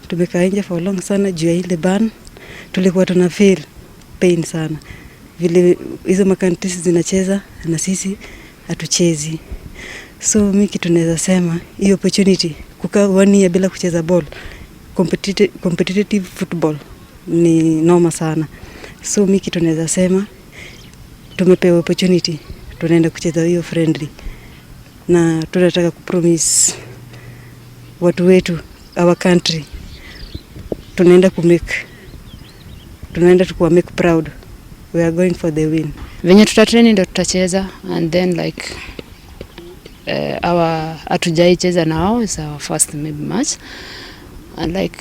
Tumekaa nje for long sana juu ya ile ban, tulikuwa tuna feel pain sana vile hizo macountries zinacheza na sisi hatuchezi. So mi kitu naweza sema, hiyo opportunity kukaa one year bila kucheza ball, competitive football, ni noma sana. So mi kitu naweza sema, tumepewa opportunity, tunaenda kucheza hiyo friendly na tunataka kupromise watu wetu, our country, tunaenda kumake, tunaenda tukuwa make proud. We are going for the win. Venye tutatrain ndo tutacheza. And then like our hatujaicheza na wao, is our first maybe match, and like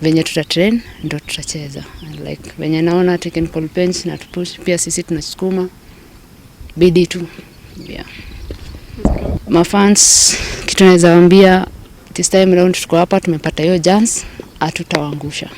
venye tutatrain ndo tutacheza. And like venye naona technical bench na tupush, pia sisi tunasukuma bidii tu, yeah. Mafans, kitu naweza waambia, this time round tuko hapa, tumepata hiyo chance, hatutawaangusha.